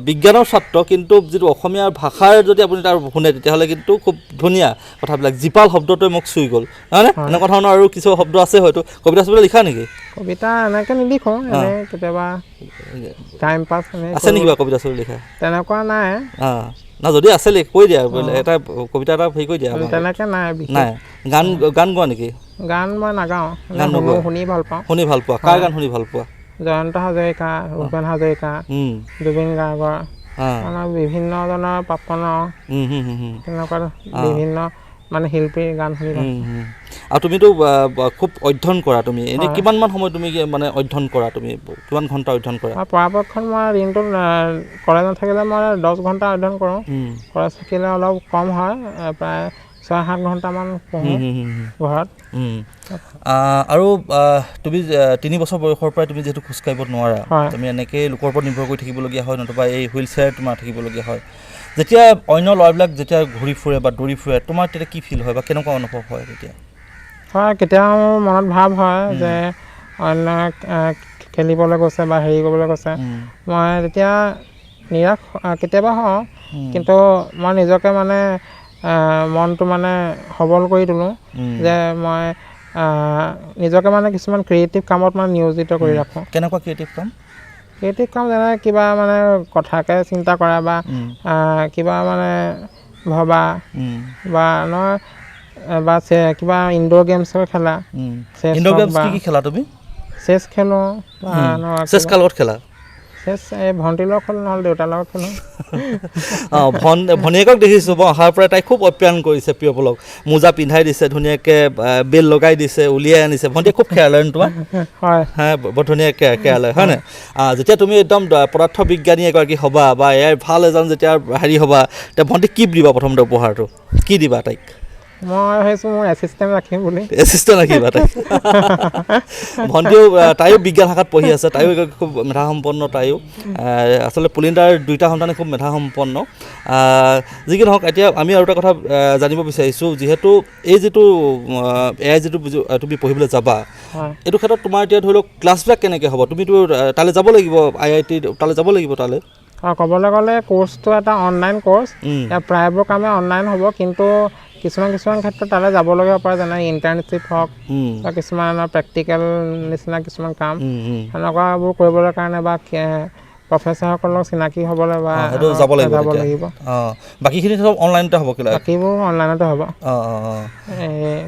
বিজ্ঞানৰ ছাত্ৰ কিন্তু যিটো অসমীয়া ভাষাৰ যদি আপুনি তাৰ শুনে তেতিয়াহ'লে কিন্তু খুব ধুনীয়া কথাবিলাক। জীপাল শব্দটোৱে মোক চুই গ'ল, নহয়নে? এনেকুৱা ধৰণৰ আৰু কিছু শব্দ আছে হয়তো। কবিতা চবিতা লিখা নেকি? কবিতা এনেকৈ নিলিখোঁ, এনেই কেতিয়াবা টাইম পাছ আছে নেকি কিবা কবিতা চবিতা লিখা? তেনেকুৱা নাই। না যদি আছে কৈ দিয়া, এটা কবিতা এটা হেৰি কৰি দিয়া। তেনেকৈ নাই। নাই। গান গান গোৱা নেকি? গান মই নাগাওঁ, শুনি ভাল পাওঁ। শুনি ভাল পোৱা? কাৰ গান শুনি ভাল পোৱা? জয়ন্ত হাজৰিকা, ভূপেন হাজৰিকা, জুবিন গাৰ্গৰ, মানে বিভিন্নজনৰ, পাপনৰ, তেনেকুৱা বিভিন্ন মানে শিল্পীৰ গান শুনি ভাল পাওঁ। আৰু তুমিতো খুব অধ্যয়ন কৰা, তুমি এনেই কিমানমান সময় তুমি মানে অধ্যয়ন কৰা? তুমি কিমান ঘণ্টা অধ্যয়ন কৰা? পৰাপক্ষত মই দিনটোত কলেজ নাথাকিলে মই 10 ঘণ্টা অধ্যয়ন কৰোঁ। কলেজ থাকিলে অলপ কম হয়, প্ৰায় 6-7 ঘণ্টামান পঢ়োঁ ঘৰত। আৰু তুমি 3 বছৰ বয়সৰ পৰাই তুমি যিহেতু খোজকাঢ়িব নোৱাৰা, তুমি এনেকেই লোকৰ ওপৰত নিৰ্ভৰ কৰি থাকিবলগীয়া হয়, নতুবা এই হুইল চেয়াৰ তোমাৰ থাকিবলগীয়া হয়। যেতিয়া অন্য ল'ৰাবিলাক যেতিয়া ঘূৰি ফুৰে বা দৌৰি ফুৰে, তোমাৰ তেতিয়া কি ফিল হয় বা কেনেকুৱা অনুভৱ হয় তেতিয়া? হয়, কেতিয়াবা মোৰ মনত ভাৱ হয় যে অন্য খেলিবলৈ গৈছে বা হেৰি কৰিবলৈ গৈছে, মই তেতিয়া নিৰাশ কেতিয়াবা হওঁ, কিন্তু মই নিজকে মানে মনটো মানে সবল কৰি তোলোঁ যে মই নিজকে মানে কিছুমান ক্ৰিয়েটিভ কামত মানে নিয়োজিত কৰি ৰাখোঁ। কেনেকুৱা ক্ৰিয়েটিভ কাম? ক্ৰিয়েটিভ কাম যেনে কিবা মানে কথাকে চিন্তা কৰা বা কিবা মানে ভবা বা নহয় বা কিবা ইনড'ৰ গেমছৰ খেলা। ইনড'ৰ গেমছ কি কি খেলা তুমি? চেছ খেলোঁ। চেছ কাৰ লগত খেলা? চেছ এই ভণ্টিৰ লগত খেলোঁ, নহ'লে দেউতাৰ লগত খেলোঁ। অঁ, ভনীয়েকক দেখিছোঁ মই অহাৰ পৰাই তাই খুব আপ্যায়ন কৰিছে প্ৰিয়পলক, মোজা পিন্ধাই দিছে ধুনীয়াকৈ, বেল লগাই দিছে, উলিয়াই আনিছে। ভণ্টিয়ে খুব কেয়াৰ লয় ন তোমাৰ? হয়। হা, বৰ ধুনীয়া কেয়াৰ লয়, হয় নাই? যেতিয়া তুমি একদম পদাৰ্থ বিজ্ঞানী এগৰাকী হ'বা বা ইয়াৰ ভাল এজন যেতিয়া হেৰি হ'বা, তেতিয়া ভণ্টিক কি দিবা প্ৰথমতে উপহাৰটো? কি দিবা তাইক? মই ভাবিছোঁ মোৰ এছিষ্টেণ্ট ৰাখিম বুলি। এছিষ্টেণ্ট ৰাখিবা তাইক? ভণ্টিও তাইও বিজ্ঞান শাখাত পঢ়ি আছে, তাইও খুব মেধাসম্পন্ন। তাইও আচলতে পুলিনদাৰ দুইটা সন্তানে খুব মেধাসম্পন্ন। যি কি নহওক, এতিয়া আমি আৰু এটা কথা জানিব বিচাৰিছোঁ, যিহেতু এই যিটো এ I যিটো তুমি পঢ়িবলৈ যাবা, এইটো ক্ষেত্ৰত তোমাৰ এতিয়া ধৰি লওক ক্লাছবিলাক কেনেকৈ হ'ব? তুমিতো তালৈ যাব লাগিব, আই I T তালৈ যাব লাগিব তালৈ। অঁ, ক'বলৈ গ'লে কোৰ্চটো এটা অনলাইন কোৰ্চ, ইয়াৰ প্ৰায়বোৰ কামেই অনলাইন হ'ব, কিন্তু কিছুমান কিছুমান ক্ষেত্ৰত তালৈ যাবলগীয়া পাৰে, যেনে ইণ্টাৰ্ণশ্বিপ হওক বা কিছুমান প্ৰেক্টিকেল নিচিনা কিছুমান কাম, সেনেকুৱাবোৰ কৰিবলৈ কাৰণে বা প্ৰফেচাৰসকলৰ চিনাকি হ'বলৈ বা যাব লাগিব। বাকীখিনি চব অনলাইনতে হ'ব? বাকীবোৰ অনলাইনতে হ'ব।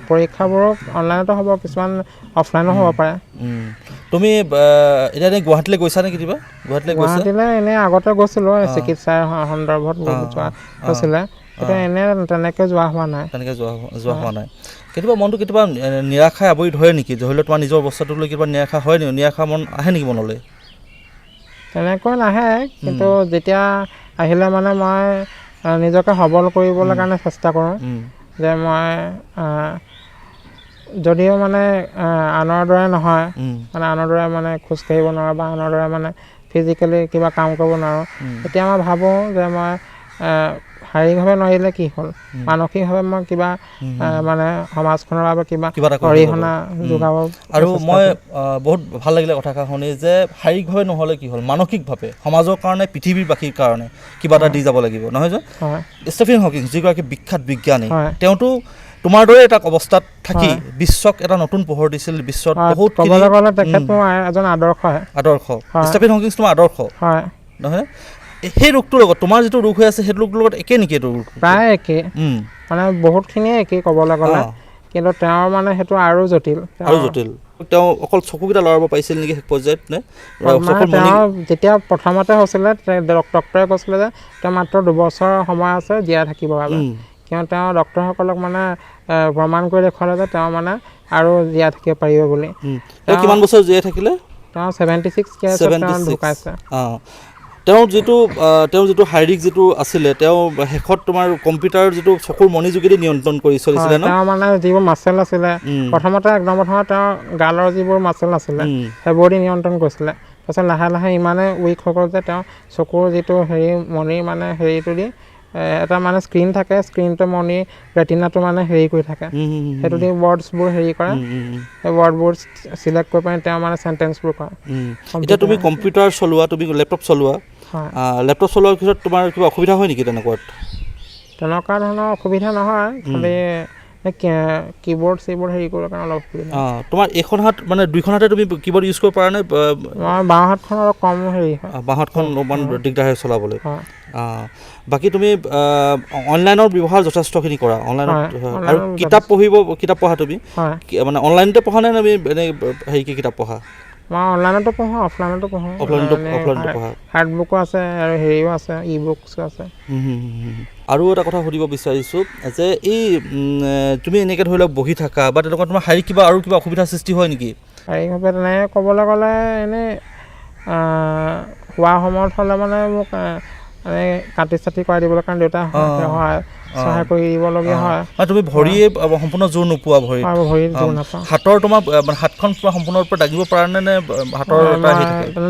পৰীক্ষাবোৰো অনলাইনতে হ'ব, কিছুমান অফলাইনো হ'ব পাৰে। তুমি এতিয়া এনেই গুৱাহাটীলৈ গৈছা নে কেতিয়াবা? গুৱাহাটীলৈ এনেই আগতে গৈছিলোঁ, চিকিৎসাৰ সন্দৰ্ভত যোৱা হৈছিলে, এতিয়া এনে তেনেকৈ যোৱা হোৱা নাই। তেনেকৈ যোৱা হোৱা নাই। কেতিয়াবা মনটো কেতিয়াবা নিৰাশাই আৱৰি ধৰে নেকি? ধৰি লওক তোমাৰ নিজৰ অৱস্থাটোক লৈ কেতিয়াবা নিৰাশা হয় নেকি? নিৰাশা মন আহে নেকি মনলৈ? তেনেকৈ নাহে, কিন্তু যেতিয়া আহিলে মানে মই নিজকে সবল কৰিবলৈ কাৰণে চেষ্টা কৰোঁ যে মই যদিও মানে আনৰ দৰে নহয়, মানে আনৰ দৰে মানে খোজকাঢ়িব নোৱাৰোঁ বা আনৰ দৰে মানে ফিজিকেলি কিবা কাম কৰিব নোৱাৰোঁ, তেতিয়া মই ভাবোঁ যে মই শাৰীৰিকভাৱে নোৱাৰিলে কি হ'ল, মানসিকভাৱে মই কিবা মানে সমাজখনৰ বাবে কিবা অৰিহণা যোগাব। আৰু মই বহুত ভাল লাগিলে কথাষাৰ শুনি যে শাৰীৰিকভাৱে নহ'লে কি হ'ল, মানসিকভাৱে সমাজৰ কাৰণে, পৃথিৱীবাসীৰ কাৰণে কিবা এটা দি যাব লাগিব, নহয় জানো? ষ্টিফেন হকিং যিগৰাকী বিখ্যাত বিজ্ঞানী, তেওঁতো তোমাৰ দৰে এটা অৱস্থাত থাকি বিশ্বক এটা নতুন পোহৰ দিছিল। বিশ্বত বহুত ক'বলৈ গ'লে তেখেত মোৰ এজন আদৰ্শ। আদৰ্শ ষ্টিফেন হকিং তোমাৰ আদৰ্শ হয় নহয়? সেই ৰোগটোৰ লগত তোমাৰ যিটো ৰোগ হৈ আছে, সেইটো ৰোগটোৰ লগত একে নেকি? এইটো ৰোগ প্ৰায় একে, মানে বহুতখিনিয়ে একেই ক'বলৈ গ'লে, কিন্তু তেওঁৰ মানে সেইটো আৰু জটিল। আৰু জটিল। তেওঁ অকল চকুকেইটা লৰাব পাৰিছিল নেকি শেষ পৰ্যায়ত? নে তেওঁ যেতিয়া প্ৰথমতে হৈছিলে ডক্টৰে কৈছিলে যে তেওঁ মাত্ৰ 2 বছৰ সময় আছে জীয়াই থাকিবৰ বাবে, কিয় তেওঁ ডক্টৰসকলক মানে প্ৰমাণ কৰি দেখুৱালে যে তেওঁ মানে আৰু জীয়াই থাকিব পাৰিব বুলি। তেওঁ কিমান বছৰ জীয়াই থাকিলে? তেওঁ 76 ইয়াৰ্ছত ঢুকাইছে। তেওঁ যিটো শাৰীৰিক যিটো আছিলে, তেওঁ শেষত তোমাৰ কম্পিউটাৰৰ যিটো চকুৰ মণি যোগেদি নিয়ন্ত্ৰণ কৰি চলিছিলে ন? তেওঁ মানে যিবোৰ মাচেল আছিলে, প্ৰথমতে একদম প্ৰথমতে তেওঁ গালৰ যিবোৰ মাচেল আছিলে সেইবোৰ দি নিয়ন্ত্ৰণ কৰিছিলে। তাৰপিছত লাহে লাহে ইমানে উইক হৈ গ'ল যে তেওঁ চকুৰ যিটো হেৰি মণিৰ মানে হেৰিটো দি এটা মানে স্ক্ৰীণ থাকে, স্ক্ৰীণটো মণি ৰেটিনাটো মানে হেৰি কৰি থাকে, সেইটো দি ৱৰ্ডছবোৰ হেৰি কৰে, সেই ৱৰ্ডবোৰ চিলেক্ট কৰি পিনে তেওঁ মানে চেণ্টেঞ্চবোৰ কৰে। এতিয়া তুমি কম্পিউটাৰ চলোৱা, তুমি লেপটপ চলোৱা, লেপটপ চলোৱাৰ পিছত তোমাৰ কিবা অসুবিধা হয় নেকি তেনেকুৱাত? তেনেকুৱা ধৰণৰ অসুবিধা নহয়, খালি কীবৰ্ড চিবৰ্ড হেৰি কৰিবৰ কাৰণে অলপ অসুবিধা। তোমাৰ এইখন হাত মানে দুইখন হাতে তুমি কীবৰ্ড ইউজ কৰিব পাৰা নে? বাওঁ হাতখন অলপ কম হেৰি হয়। বাওঁ হাতখন অলপমান দিগদাৰ হয় চলাবলৈ। বাকী তুমি অনলাইনৰ ব্যৱহাৰ যথেষ্টখিনি কৰা অনলাইনত? আৰু কিতাপ পঢ়িব, কিতাপ পঢ়া তুমি মানে অনলাইনতে পঢ়া নে তুমি এনেই হেৰিকে কিতাপ পঢ়া? মই অনলাইনতো পঢ়োঁ, অফলাইনতো পঢ়োঁ। অফলাইনতো পঢ়া। হাৰ্ড বুকো আছে আৰু হেৰিও আছে, ই বুকছো আছে। আৰু এটা কথা সুধিব বিচাৰিছোঁ যে এই তুমি এনেকৈ ধৰি লওক বহি থাকা বা তেনেকুৱা তোমাৰ শাৰীৰিক কিবা আৰু কিবা অসুবিধাৰ সৃষ্টি হয় নেকি? শাৰীৰিকভাৱে তেনেকৈ ক'বলৈ গ'লে এনেই শোৱা সময়ত হ'লে মানে মোক মানে কাটি চাটি কৰাই দিবলৈ কাৰণে দেউতাই সহায় কৰি দিবলগীয়া হয়। তুমি ভৰিয়ে সম্পূৰ্ণ জোৰ নোপোৱা? ভৰিত জোৰ নাপাওঁ। হাতৰ তোমাৰ হাতখন পুৰা সম্পূৰ্ণৰূপে দাঙিব পাৰা নে? নে হাতৰ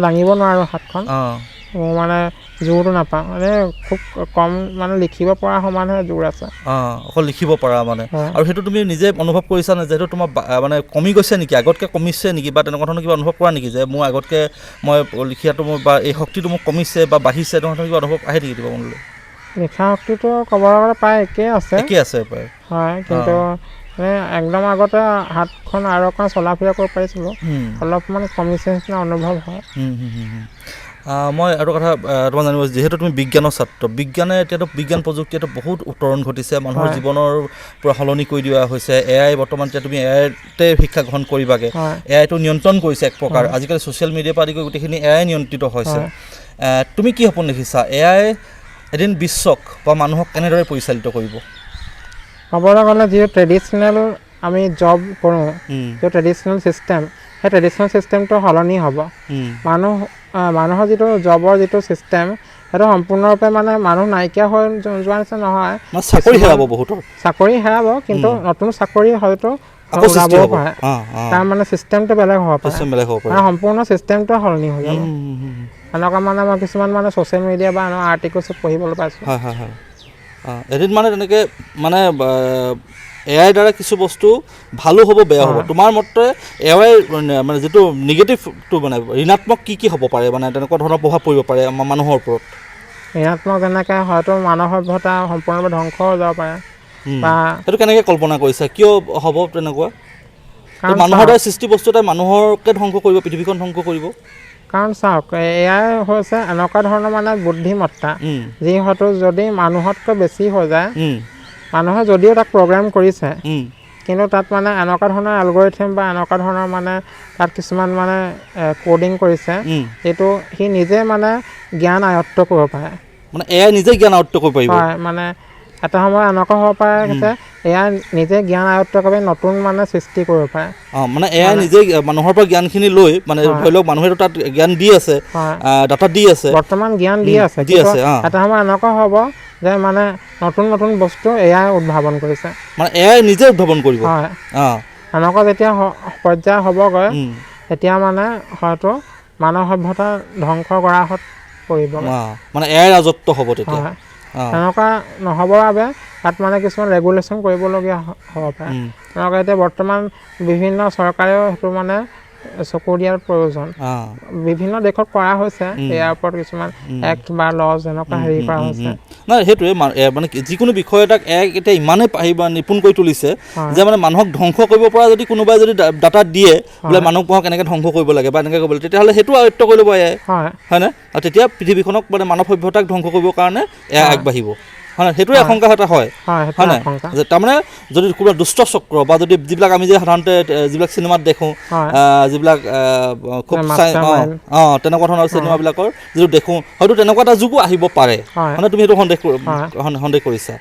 দাঙিব নোৱাৰোঁ হাতখন, মোৰ মানে জোৰটো নাপাওঁ, মানে খুব কম মানে লিখিব পৰা সমানহে জোৰ আছে। অকল লিখিব পৰা মানে। আৰু সেইটো তুমি নিজে অনুভৱ কৰিছা নে যে সেইটো তোমাৰ মানে কমি গৈছে নেকি, আগতকৈ কমিছে নেকি, বা তেনেকুৱা ধৰণৰ কিবা অনুভৱ কৰা নেকি যে মোৰ আগতকৈ মই লিখাটো মোৰ বা এই শক্তিটো মোক কমিছে বা বাঢ়িছে, তেনেকুৱা ধৰণৰ কিবা অনুভৱ আহে নেকি তোমাৰ মনলৈ? লিখা শক্তিটো ক'বলৈ গ'লে প্ৰায় একেই আছে। একেই আছে প্ৰায়। হয়, কিন্তু মানে একদম আগতে হাতখন আৰু অকণ চলা ফুৰা কৰিব পাৰিছিলোঁ, অলপমান কমিছে নিচিনা অনুভৱ হয়। মই আৰু কথা তোমাৰ জানিব, যিহেতু তুমি বিজ্ঞানৰ ছাত্ৰ, বিজ্ঞানে এতিয়াতো বিজ্ঞান প্ৰযুক্তিয়েতো বহুত উত্তৰণ ঘটিছে, মানুহৰ জীৱনৰ পূৰা সলনি কৰি দিয়া হৈছে। এ I বৰ্তমান এতিয়া তুমি এ আইতে শিক্ষা গ্ৰহণ কৰিবাগৈ, এ আইটো নিয়ন্ত্ৰণ কৰিছে এক প্ৰকাৰ। আজিকালি ছ'চিয়েল মিডিয়াৰ পৰা আদি কৰি গোটেইখিনি এ I নিয়ন্ত্ৰিত হৈছে। তুমি কি সপোন দেখিছা এ I এদিন বিশ্বক বা মানুহক কেনেদৰে পৰিচালিত কৰিব? ক'বলৈ গ'লে যিটো ট্ৰেডিশ্যনেল আমি জব কৰোঁ, যিটো ট্ৰেডিশ্যনেল ছিষ্টেম, সেই ট্ৰেডিশ্যনেল ছিষ্টেমটো সলনি হ'ব। মানুহৰ যিটো জবৰ যিটো ছিষ্টেম, সেইটো সম্পূৰ্ণৰূপে মানে মানুহ নাইকিয়া হৈ যোৱা নিচিনা নহয়, চাকৰি হেৰাব, বহুতৰ চাকৰি হেৰাব, কিন্তু নতুন চাকৰি হয়তো ওলাবও পাৰে। তাৰ মানে ছিষ্টেমটো বেলেগ হ'ব পাৰে, মানে সম্পূৰ্ণ ছিষ্টেমটোৱে সলনি হৈ যাব। এনেকুৱা মানে মই কিছুমান মানে ছ'চিয়েল মিডিয়া বা এনেকুৱা আৰ্টিকলছত পঢ়িবলৈ পাইছোঁ। হয় হয় হয়। এদিন মানে তেনেকৈ মানে এ আইৰ দ্বাৰা কিছু বস্তু ভালো হ'ব, বেয়া হ'ব। তোমাৰ মতে এ I মানে যিটো নিগেটিভটো মানে ঋণাত্মক কি কি হ'ব পাৰে, মানে তেনেকুৱা ধৰণৰ প্ৰভাৱ পৰিব পাৰে আমাৰ মানুহৰ ওপৰত? ঋণাত্মক যেনেকৈ হয়তো মানৱ সভ্যতা সম্পূৰ্ণৰূপে ধ্বংস হৈ যাব পাৰে। বা সেইটো কেনেকৈ কল্পনা কৰিছা, কিয় হ'ব তেনেকুৱা? মানুহৰ দ্বাৰা সৃষ্টি বস্তু এটা মানুহকে ধ্বংস কৰিব, পৃথিৱীখন ধ্বংস কৰিব? কাৰণ চাওক, এ I হৈছে এনেকুৱা ধৰণৰ মানে বুদ্ধিমত্তা যি হয়তো যদি মানুহতকৈ বেছি হৈ যায়, মানুহে যদিও তাক প্ৰগ্ৰেম কৰিছে, কিন্তু তাত মানে এনেকুৱা ধৰণৰ এলগৰিথম বা এনেকুৱা ধৰণৰ মানে তাত কিছুমান মানে কোডিং কৰিছে, যিটো সি নিজে মানে জ্ঞান আয়ত্ব কৰিব পাৰে। মানে এ I নিজে জ্ঞান আয়ত্ব কৰিব পাৰিব? হয়, মানে এটা সময় এনেকুৱা হ'ব পাৰে যে এ I নিজে জ্ঞান আয়ত্ব কৰি নতুন মানে সৃষ্টি কৰিব পাৰে। মানে এ I নিজে মানুহৰ পৰা জ্ঞানখিনি লৈ, মানে ধৰি লওক মানুহেতো তাত জ্ঞান দি আছে, ডাটা দি আছে, বৰ্তমান জ্ঞান দি আছে, এটা সময় এনেকুৱা হ'ব যে মানে নতুন নতুন বস্তু এ I উদ্ভাৱন কৰিছে, মানে এ I নিজে উদ্ভাৱন কৰিব। হয়, এনেকুৱা যেতিয়া পৰ্যায় হ'বগৈ, তেতিয়া মানে হয়তো মানৱ সভ্যতা ধ্বংস কৰাহত পৰিব, মানে এ I ৰাজত্ব হ'ব তেতিয়া। তেনেকুৱা নহ'বৰ বাবে তাত মানে কিছুমান ৰেগুলেশ্যন কৰিবলগীয়া হ'ব পাৰে। তেনেকুৱা এতিয়া বৰ্তমান বিভিন্ন চৰকাৰেও সেইটো মানে চকু দিয়াৰ প্ৰয়োজন। বিভিন্ন দেশত কৰা হৈছে, ইয়াৰ ওপৰত কিছুমান এক্ট বা লজ এনেকুৱা হেৰি কৰা হৈছে। নাই, সেইটোৱে মানে যিকোনো বিষয় এটাক এক এতিয়া ইমানেই বা নিপুণ কৰি তুলিছে যে মানে মানুহক ধ্বংস কৰিব পৰা যদি কোনোবাই যদি ডাটা দিয়ে বোলে মানুহক কেনেকৈ ধ্বংস কৰিব লাগে বা এনেকৈ কৰিব লাগে, তেতিয়াহ'লে সেইটো আয়ত্ব কৰি ল'ব এয়াই, হয়নে? আৰু তেতিয়া পৃথিৱীখনক মানে মানৱ সভ্যতাক ধ্বংস কৰিবৰ কাৰণে এয়া আগবাঢ়িব, হয় নাই? সেইটোৱে আশংকা এটা হয়, হয় নাই? যে তাৰমানে যদি কোনোবা দুষ্ট চক্ৰ বা যদি যিবিলাক আমি যে সাধাৰণতে যিবিলাক চিনেমাত দেখোঁ, যিবিলাক খুব চাই তেনেকুৱা ধৰণৰ চিনেমাবিলাকৰ যিটো দেখোঁ, হয়তো তেনেকুৱা এটা যুগো আহিব পাৰে, মানে তুমি সেইটো সন্দেহ কৰিছা।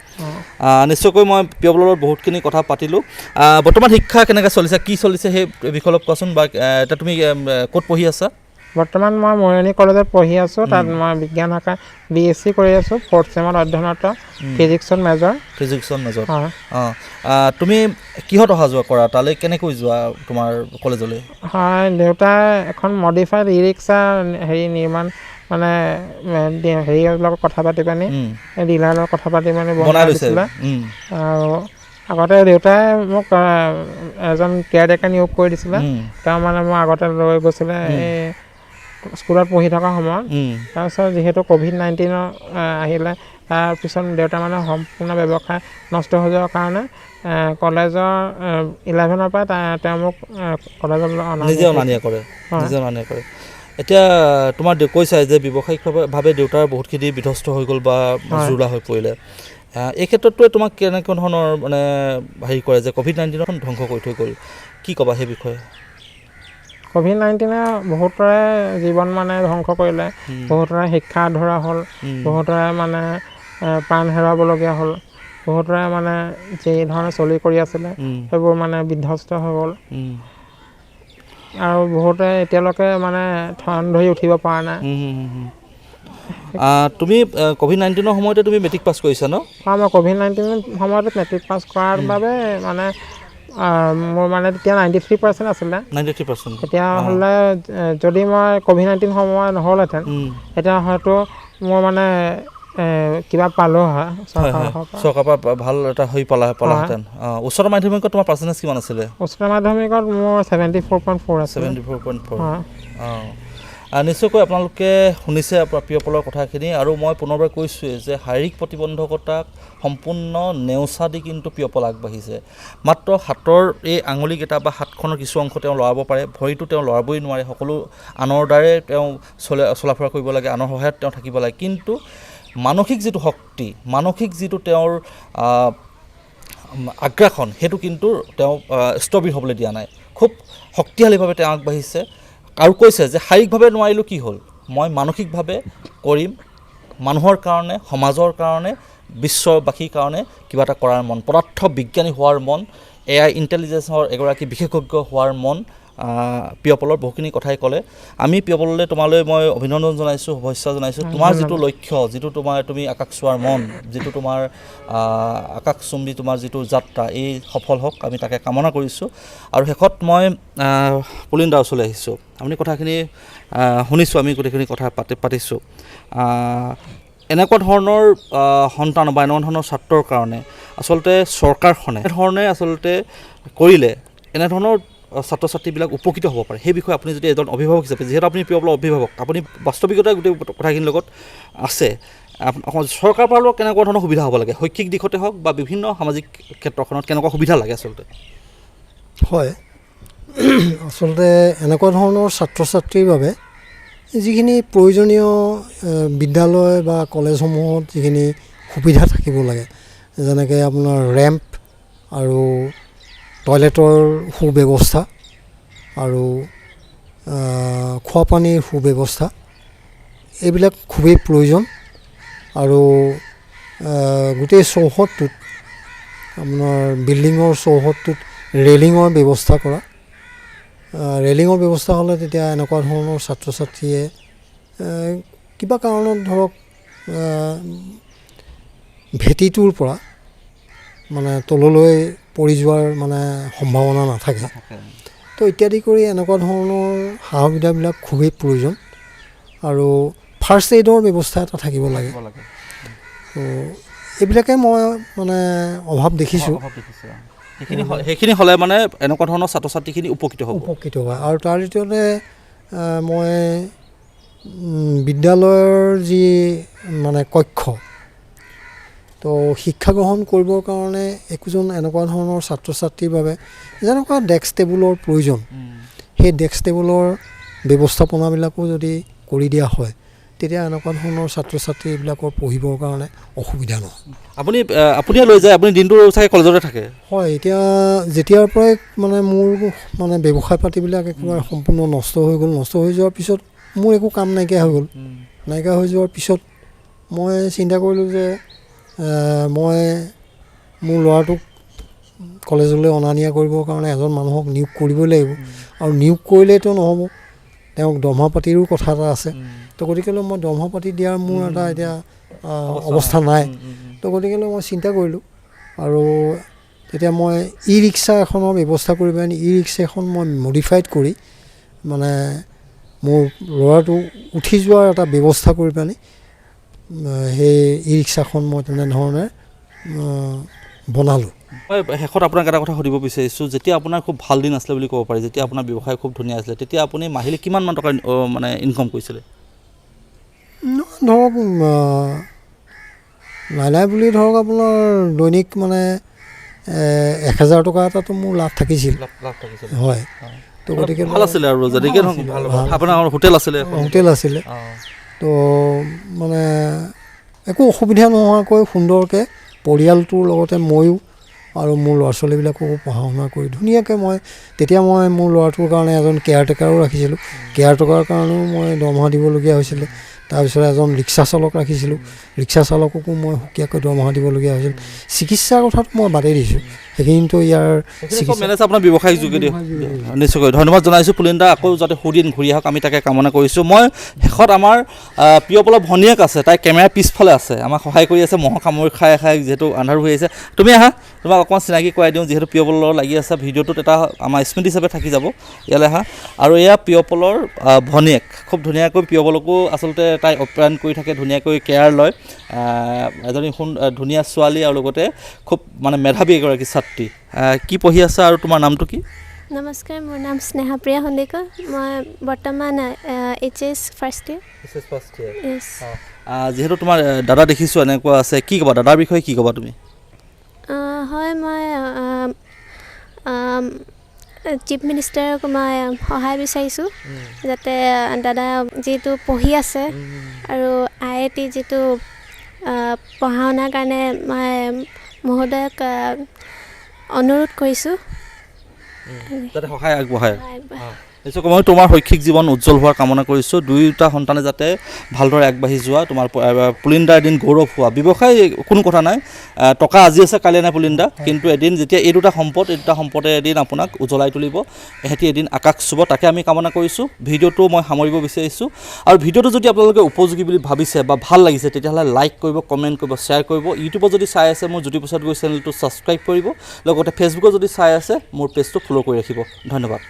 নিশ্চয়কৈ মই প্ৰিয়পলৰ লগত বহুতখিনি কথা পাতিলোঁ। বৰ্তমান শিক্ষা কেনেকৈ চলিছে, কি চলিছে সেই বিষয়ে অলপ কোৱাচোন, বা এতিয়া তুমি ক'ত পঢ়ি আছা? বৰ্তমান মই মৰিয়নি কলেজত পঢ়ি আছোঁ। তাত মই বিজ্ঞান শাখা BSc কৰি আছোঁ, 4th চেমত অধ্যয়নৰত, ফিজিক্সত মেজৰ। ফিজিক্সত মেজৰ। অঁ, তুমি কিহত অহা যোৱা কৰা, তালৈ কেনেকৈ যোৱা তোমাৰ কলেজলৈ? হয়, দেউতাই এখন মডিফাইড ই ৰিক্সা হেৰি নিৰ্মাণ মানে হেৰিৰ লগত কথা পাতি পানি, ডিলাৰৰ লগত কথা পাতি পানি বনাই দিছিলে। আৰু আগতে দেউতাই মোক এজন কেয়াৰটেকাৰ নিয়োগ কৰি দিছিলে, তেওঁ মানে মোক আগতে লৈ গৈছিলে এই স্কুলত পঢ়ি থকা সময়ত। তাৰপিছত যিহেতু COVID-19 আহিলে, তাৰপিছত দেউতা মানে সম্পূৰ্ণ ব্যৱসায় নষ্ট হৈ যোৱাৰ কাৰণে কলেজৰ 11ৰ পৰা তেওঁ মোক কলেজলৈ নিজে অনা নিয়া কৰে, নিজে অনা নিয়া কৰে। এতিয়া তোমাৰ কৈছা যে ব্যৱসায়িকভাৱে দেউতাৰ বহুতখিনি বিধ্বস্ত হৈ গ'ল বা জোৰোলা হৈ পৰিলে, এই ক্ষেত্ৰতটোৱে তোমাক কেনেকুৱা ধৰণৰ মানে হেৰি কৰে যে COVID-19খন ধ্বংস কৰি থৈ গ'ল, কি ক'বা সেই বিষয়ে? COVID-19 বহুতৰে জীৱন মানে ধ্বংস কৰিলে, বহুতৰে শিক্ষা আধৰুৱা হ'ল, বহুতৰে মানে প্ৰাণ হেৰুৱাবলগীয়া হ'ল, বহুতৰে মানে যি ধৰণে চলি কৰি আছিলে সেইবোৰ মানে বিধ্বস্ত হৈ গ'ল, আৰু বহুতে এতিয়ালৈকে মানে ঠন ধৰি উঠিব পৰা নাই। তুমি COVID-19ৰ সময়তে তুমি মেট্ৰিক পাছ কৰিছা ন? হয়, মই COVID-19ৰ সময়তে মেট্ৰিক পাছ কৰাৰ বাবে মানে মোৰ মানে তেতিয়া 93% আছিলে। 93%। তেতিয়াহ'লে যদি মই COVID-19 সময় নহ'লহেঁতেন, তেতিয়া হয়তো মোৰ মানে কিবা পালোঁ হয় চৰকাৰৰ পৰা, ভাল এটা হৈ পালাহেঁতেন। উচ্চতৰ মাধ্যমিকত তোমাৰ পাৰ্চেণ্টেজ কিমান আছিলে? উচ্চতৰ মাধ্যমিকত মোৰ 74.4 আছিলে। 74.4। অঁ, নিশ্চয়কৈ আপোনালোকে শুনিছে আপোনাৰ প্ৰিয়পলৰ কথাখিনি, আৰু মই পুনৰবাৰ কৈছোঁৱেই যে শাৰীৰিক প্ৰতিবন্ধকতাক সম্পূৰ্ণ নেওচা দি কিন্তু প্ৰিয়পল আগবাঢ়িছে। মাত্ৰ হাতৰ এই আঙুলিকেইটা বা হাতখনৰ কিছু অংশ তেওঁ লৰাব পাৰে, ভৰিটো তেওঁ লৰাবই নোৱাৰে, সকলো আনৰ দ্বাৰাই তেওঁ চলা ফুৰা কৰিব লাগে, আনৰ সহায়ত তেওঁ থাকিব লাগে। কিন্তু মানসিক যিটো শক্তি, মানসিক যিটো তেওঁৰ আগ্ৰাসন, সেইটো কিন্তু তেওঁ স্থবিৰ হ'বলৈ দিয়া নাই, খুব শক্তিশালীভাৱে তেওঁ আগবাঢ়িছে। আৰু কৈছে যে শাৰীৰিকভাৱে নোৱাৰিলোঁ কি হ'ল, মই মানসিকভাৱে কৰিম, মানুহৰ কাৰণে, সমাজৰ কাৰণে, বিশ্ববাসীৰ কাৰণে কিবা এটা কৰাৰ মন, পদাৰ্থ বিজ্ঞানী হোৱাৰ মন, AI ইণ্টেলিজেঞ্চৰ এগৰাকী বিশেষজ্ঞ হোৱাৰ মন। প্ৰিয়পলৰ বহুখিনি কথাই ক'লে। আমি প্ৰিয়পললৈ তোমালৈ মই অভিনন্দন জনাইছোঁ, শুভেচ্ছা জনাইছোঁ। তোমাৰ যিটো লক্ষ্য, যিটো তোমাৰ তুমি আকাশ চোৱাৰ মন, যিটো তোমাৰ আকাশচুম্বী তোমাৰ যিটো যাত্ৰা, এই সফল হওক আমি তাকে কামনা কৰিছোঁ। আৰু শেষত মই পুলিন দাৰ ওচৰলৈ আহিছোঁ। আপুনি কথাখিনি শুনিছোঁ, আমি গোটেইখিনি কথা পাতিছোঁ। এনেকুৱা ধৰণৰ সন্তান বা এনেকুৱা ধৰণৰ ছাত্ৰৰ কাৰণে আচলতে চৰকাৰখনে এনেধৰণে আচলতে কৰিলে এনেধৰণৰ ছাত্ৰ ছাত্ৰীবিলাক উপকৃত হ'ব পাৰে, সেই বিষয়ে আপুনি যদি এজন অভিভাৱক হিচাপে, যিহেতু আপুনি প্ৰিয়পলৰ অভিভাৱক, আপুনি বাস্তৱিকতা গোটেই কথাখিনিৰ লগত আছে, চৰকাৰৰ ফালৰ কেনেকুৱা ধৰণৰ সুবিধা হ'ব লাগে, শৈক্ষিক দিশতে হওক বা বিভিন্ন সামাজিক ক্ষেত্ৰখনত কেনেকুৱা সুবিধা লাগে আচলতে? হয়, আচলতে এনেকুৱা ধৰণৰ ছাত্ৰ ছাত্ৰীৰ বাবে যিখিনি প্ৰয়োজনীয় বিদ্যালয় বা কলেজসমূহত যিখিনি সুবিধা থাকিব লাগে, যেনেকৈ আপোনাৰ ৰেম্প আৰু টয়লেটৰ সুব্যৱস্থা আৰু খোৱাপানীৰ সুব্যৱস্থা, এইবিলাক খুবেই প্ৰয়োজন। আৰু গোটেই চৌহদটোত আপোনাৰ বিল্ডিঙৰ চৌহদটোত ৰেলিঙৰ ব্যৱস্থা কৰা, ৰেলিঙৰ ব্যৱস্থা হ'লে তেতিয়া এনেকুৱা ধৰণৰ ছাত্ৰ ছাত্ৰীয়ে কিবা কাৰণত ধৰক ভেটিটোৰ পৰা মানে তললৈ পৰি যোৱাৰ মানে সম্ভাৱনা নাথাকে। তো ইত্যাদি কৰি এনেকুৱা ধৰণৰ সা সুবিধাবিলাক খুবেই প্ৰয়োজন। আৰু ফাৰ্ষ্ট এইডৰ ব্যৱস্থা এটা থাকিব লাগে। তো এইবিলাকে মই মানে অভাৱ দেখিছোঁ। অভাৱ দেখিছে। সেইখিনি হ'লে মানে এনেকুৱা ধৰণৰ ছাত্ৰ ছাত্ৰীখিনি উপকৃত হ'ব। উপকৃত হয়। আৰু তাৰ দ্বিতীয়তে মই বিদ্যালয়ৰ যি মানে কক্ষ, তো শিক্ষা গ্ৰহণ কৰিবৰ কাৰণে একোজন এনেকুৱা ধৰণৰ ছাত্ৰ ছাত্ৰীৰ বাবে যেনেকুৱা ডেস্ক টেবুলৰ প্ৰয়োজন, সেই ডেস্ক টেবুলৰ ব্যৱস্থাপনাবিলাকো যদি কৰি দিয়া হয়, তেতিয়া এনেকুৱা ধৰণৰ ছাত্ৰ ছাত্ৰীবিলাকৰ পঢ়িবৰ কাৰণে অসুবিধা নহয়। আপুনিয়ে লৈ যায়, আপুনি দিনটো চাগে কলেজতে থাকে? হয়, এতিয়া যেতিয়াৰ পৰাই মানে মোৰ মানে ব্যৱসায় পাতিবিলাক একেবাৰে সম্পূৰ্ণ নষ্ট হৈ গ'ল, নষ্ট হৈ যোৱাৰ পিছত মোৰ একো কাম নাইকিয়া হৈ গ'ল। নাইকিয়া হৈ যোৱাৰ পিছত মই চিন্তা কৰিলোঁ যে মই মোৰ ল'ৰাটোক কলেজলৈ অনা নিয়া কৰিবৰ কাৰণে এজন মানুহক নিয়োগ কৰিবই লাগিব, আৰু নিয়োগ কৰিলেতো নহ'ব, তেওঁক দৰমহা পাতিৰো কথা এটা আছে। তো গতিকেলৈ মই দৰমহা পাতি দিয়াৰ মোৰ এটা এতিয়া অৱস্থা নাই। তো গতিকেলৈ মই চিন্তা কৰিলোঁ, আৰু তেতিয়া মই ই ৰিক্সা এখনৰ ব্যৱস্থা কৰি পেলাই ই ৰিক্সা এখন মই মডিফাইড কৰি মানে মোৰ ল'ৰাটো উঠি যোৱাৰ এটা ব্যৱস্থা কৰি পেলাই সেই ই ৰিক্সাখন মই তেনেধৰণে বনালোঁ। মই শেষত আপোনাক এটা কথা সুধিব বিচাৰিছোঁ, যেতিয়া আপোনাৰ খুব ভাল দিন আছিলে বুলি ক'ব পাৰি, যেতিয়া আপোনাৰ ব্যৱসায় খুব ধুনীয়া আছিলে, তেতিয়া আপুনি মাহিলী কিমানমান টকা মানে ইনকম কৰিছিলে? ধৰক নাই নাই বুলি ধৰক আপোনাৰ দৈনিক মানে 1000 টকা এটাতো মোৰ লাভ থাকিছিল। লাভ থাকিছিল। হয়। তো গতিকে ভাল আছিলে আৰু যেনেকৈ নহওক ভাল। আপোনাৰ হোটেল আছিলে? হোটেল আছিলে। তো মানে একো অসুবিধা নোহোৱাকৈ সুন্দৰকৈ পৰিয়ালটোৰ লগতে ময়ো আৰু মোৰ ল'ৰা ছোৱালীবিলাকো পঢ়া শুনা কৰি ধুনীয়াকৈ মই তেতিয়া মই মোৰ ল'ৰাটোৰ কাৰণে এজন কেয়াৰটেকাৰো ৰাখিছিলোঁ, কেয়াৰটেকাৰৰ কাৰণেও মই দৰমহা দিবলগীয়া হৈছিলে। তাৰপিছত এজন ৰিক্সা চালক ৰাখিছিলোঁ, ৰিক্সা চালককো মই সুকীয়াকৈ দৰমহা দিবলগীয়া হৈছিল। চিকিৎসাৰ কথাটো মই বাদেই দিছোঁ, সেইখিনিতো ইয়াৰ চিকিৎসা মেনেজ আপোনাৰ ব্যৱসায়িক যোগেদি। নিশ্চয়কৈ ধন্যবাদ জনাইছোঁ পুলিন দা, আকৌ যাতে সুদিন ঘূৰি আহক আমি তাকে কামনা কৰিছোঁ। মই শেষত আমাৰ প্ৰিয়পলৰ ভনীয়েক আছে, তাই কেমেৰাৰ পিছফালে আছে, আমাক সহায় কৰি আছে, মহ কামুৰি খাই খাই যিহেতু আন্ধাৰ হৈ আহিছে। তুমি আহা, তোমাক অকণমান চিনাকি কৰাই দিওঁ, যিহেতু প্ৰিয়পলৰ লাগি আছে ভিডিঅ'টোত এটা আমাৰ স্মৃতি হিচাপে থাকি যাব, ইয়ালৈ আহা। আৰু এয়া প্ৰিয়পলৰ ভনীয়েক, খুব ধুনীয়াকৈ প্ৰিয়পলকো আচলতে তাই অপ্যায়ন কৰি থাকে, ধুনীয়াকৈ কেয়াৰ লয়। এজনী ধুনীয়া ছোৱালী আৰু লগতে খুব মানে মেধাৱী এগৰাকী ছাত্ৰী। কি পঢ়ি আছা আৰু তোমাৰ নামটো কি? নমস্কাৰ, মোৰ নাম স্নেহাপ্ৰিয়া সন্দিকৈ, মই বৰ্তমান H S first year. First year. যিহেতু তোমাৰ দাদা দেখিছোঁ এনেকুৱা আছে, কি ক'বা দাদাৰ বিষয়ে, কি ক'বা তুমি? হয়, মই চিফ মিনিষ্টাৰক মই সহায় বিচাৰিছোঁ, যাতে দাদা যিটো পঢ়ি আছে আৰু IIT যিটো পঢ়া শুনাৰ কাৰণে মই মহোদয়ক অনুৰোধ কৰিছোঁ যাতে সহায় আগবঢ়ায়। নিশ্চয় মই তোমাৰ শৈক্ষিক জীৱন উজ্জ্বল হোৱাৰ কামনা কৰিছোঁ, দুয়োটা সন্তানে যাতে ভালদৰে আগবাঢ়ি যোৱা, তোমাৰ পুলিনদাৰ এদিন গৌৰৱ হোৱা। ব্যৱসায় কোনো কথা নাই, টকা আজি আছে কাইলৈ নাই পুলিনদা, কিন্তু এদিন যেতিয়া এই দুটা সম্পদে এদিন আপোনাক উজ্বলাই তুলিব, এহেঁতি এদিন আকাশ চুব, তাকে আমি কামনা কৰিছোঁ। ভিডিঅ'টো মই সামৰিব বিচাৰিছোঁ, আৰু ভিডিঅ'টো যদি আপোনালোকে উপযোগী বুলি ভাবিছে বা ভাল লাগিছে তেতিয়াহ'লে লাইক কৰিব, কমেণ্ট কৰিব, শ্বেয়াৰ কৰিব। ইউটিউবত যদি চাই আছে মোৰ জ্যোতিপ্ৰসাদ গগৈ চেনেলটো ছাবস্ক্ৰাইব কৰিব, লগতে ফেচবুকত যদি চাই আছে মোৰ পেজটো ফ'ল' কৰি ৰাখিব। ধন্যবাদ।